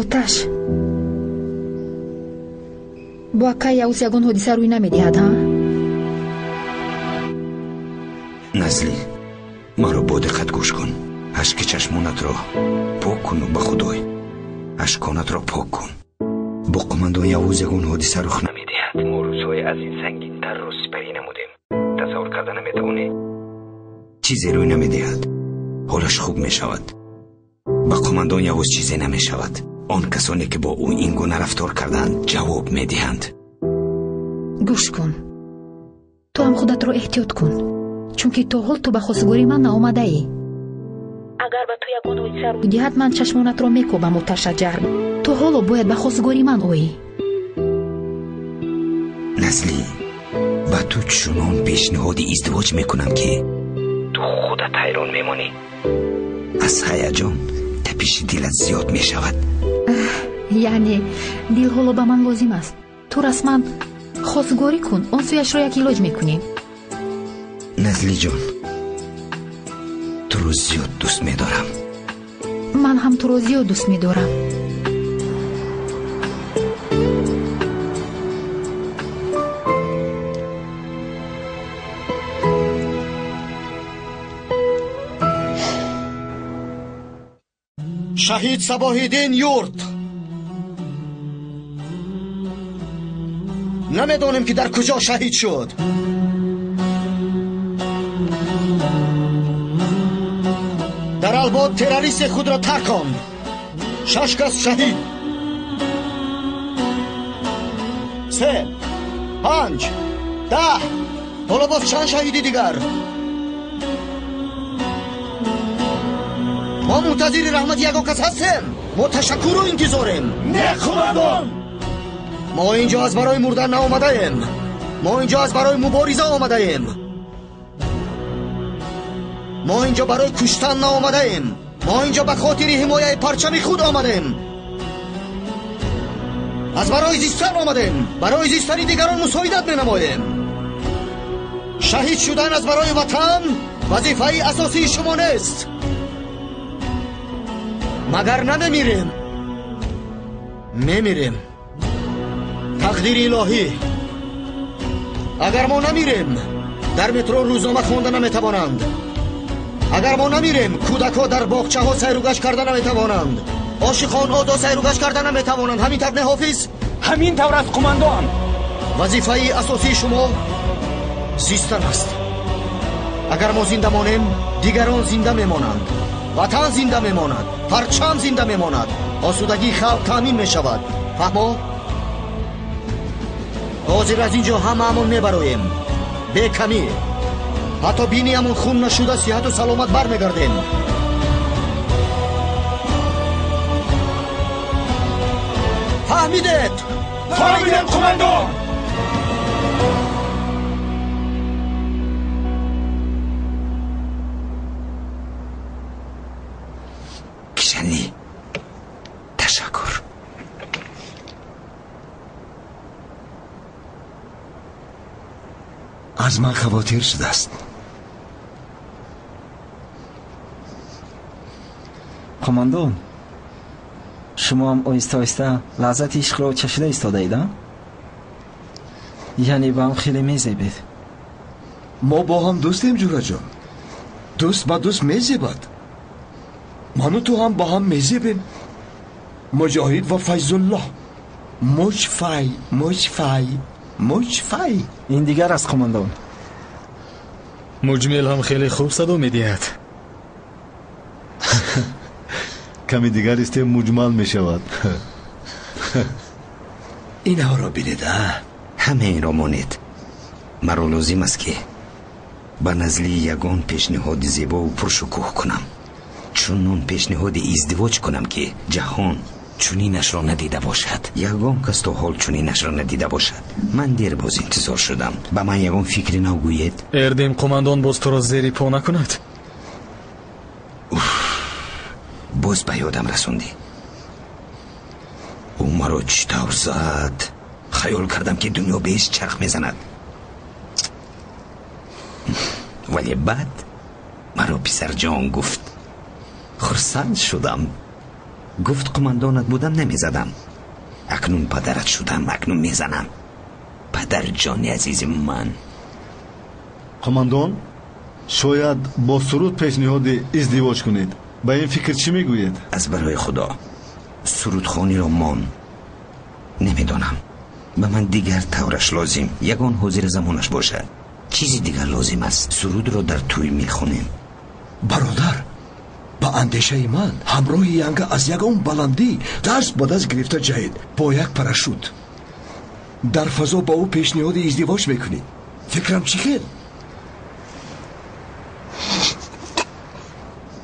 Оташ, бо акай Явуз ягон ҳодиса рӯй намедиҳад, ҳа? Назлӣ, маро бо диққат гӯш кун. Ашки чашмонатро пок куну ба худой ашконатро пок кун. Бо қумандон Явуз ягон ҳодиса рух намедиҳад. Мо рӯзҳои аз ин сангинтарро сипарӣ намудем. Тасаввур карда наметавонӣ. Чизе рӯй намедиҳад. Ҳолаш хуб мешавад. Ба қумандон Явуз чизе намешавад. Он касоне ки бо ӯ ин гуна рафтор карданд, ҷавоб медиҳанд. Гӯш кун, ту ҳам худатро эҳтиёт кун, чунки то ҳол ту ба хостгории ман наомадаӣ. Агар ба ту ягон ҳодиса рӯй диҳад, ман чашмонатро мекобам, Оташаҷар. Ту ҳоло бояд ба хостгории ман оӣ. Назлӣ, ба ту чунон пешниҳоди издивоҷ мекунам, ки ту худат ҳайрон мемонӣ. Аз ҳаяҷон тапиши дилат зиёд мешавад. Яъне дил ҳоло ба ман лозим аст. Ту расман хостгорӣ кун, он сӯяшро як илоҷ мекунем. Назлиҷон, туро зиёд дӯст медорам. Ман ҳам туро зиёд дӯст медорам. Шаҳид Сабоҳиддин Юрт. Намедонем, ки дар куҷо шаҳид шуд. Дар Албод террористе худро тарконд. 6 кас шаҳид. 3, 5, 10. Ҳоло боз чанд шаҳиди дигар? Мо мунтазири раҳмати ягон кас ҳастем. Мо ташаккуру интизорем. Не, қумандон! Мо инҷо аз барои мурдан наомадаем. Мо инҷо аз барои мубориза омадаем. Мо инҷо барои куштан наомадаем. Мо инҷо ба хотири ҳимояи парчами худ омадем. Аз барои зистан омадем. Барои зистани дигарон мусоидат менамоем. Шаҳид шудан аз барои ватан вазифаи асосии шумо нест. Магар намемирем? Мемирем. Тақдири илоҳӣ. Агар мо намирем, дар метро рӯзнома хонда наметавонанд. Агар мо намирем, кӯдакҳо дар боғчаҳо сайругашт карда наметавонанд. Ошиқон озод сайругашт карда наметавонанд. Ҳамин тавр, не, ҳофиз? Ҳамин тавр аст, қумандон. Вазифаи асосии шумо зистан аст. Агар мо зинда монем, дигарон зинда мемонанд. Ватан зинда мемонад, парчам зинда мемонад, осудагии халқ таъмин мешавад. Фаҳмо? Ҳозир аз ин ҷо ҳамаамон мебароем, бекамӣ. Ҳатто биниамон хун нашуда сиҳату саломат бармегардем. Фаҳмидед? Фаҳмидем, қумандон! Кишанли, ташаккур. Аз ман хавотир шудааст. Қумандон, шумо ҳам оҳиста оҳиста лаззати ишқро чашида истодаед, а? Яъне ба ҳам хеле мезебед. Мо бо ҳам дӯстем, ҷураҷон. Дӯст ба дӯст мезебад. Ману ту ҳам ба ҳам мезебем. Муҷоҳид ва Файзуллоҳ. Муҷфай, муҷфай, муҷфай. Ин дигар аст, қумандон. Муҷмил ҳам хеле хуб садо медиҳад. Ками дигар истем муҷмал мешавад. Инҳоро бинед, а? Ҳама инро монед. Маро лозим аст, ки ба Назлӣ ягон пешниҳоди зебову пуршукӯҳ кунам. Чунон пешниҳоди издивоҷ кунам, ки ҷаҳон чунинашро надида бошад. Ягон кас то ҳол чунинашро надида бошад. Ман дер боз интизор шудам. Ба ман ягон фикри нав гӯед. Эрдем, қумандон боз туро зери по накунад. Боз ба ёдам расондӣ. Ӯ маро чӣ тавр зад. Хаёл кардам, ки дунё беш чарх мезанад. Вале баъд маро писарҷон гуфт. Хурсанд шудам. Гуфт қумандонат будам, намезадам. Акнун падарат шудам, акнун мезанам. Падарҷони азизи ман. Қумандон, шояд бо суруд пешниҳоди издивоҷ кунед. Ба ин фикр чӣ мегӯед? Аз барои Худо сурудхониро мон. Намедонам, ба ман дигар тавраш лозим. Ягон ҳозира замонаш бошад. Чизи дигар лозим аст. Сурудро дар тӯй мехонем. Бародар, ба андешаи ман ҳамроҳи янга аз ягон баландӣ даст ба даст гирифта ҷаҳед бо як парашют. Дар фазо ба ӯ пешниҳоди издивоҷ мекунӣ. Фикрам чӣ хел?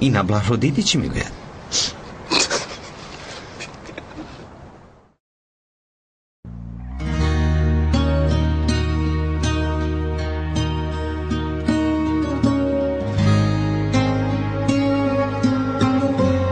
Ин аблаҳро дидӣ чӣ мегӯяд?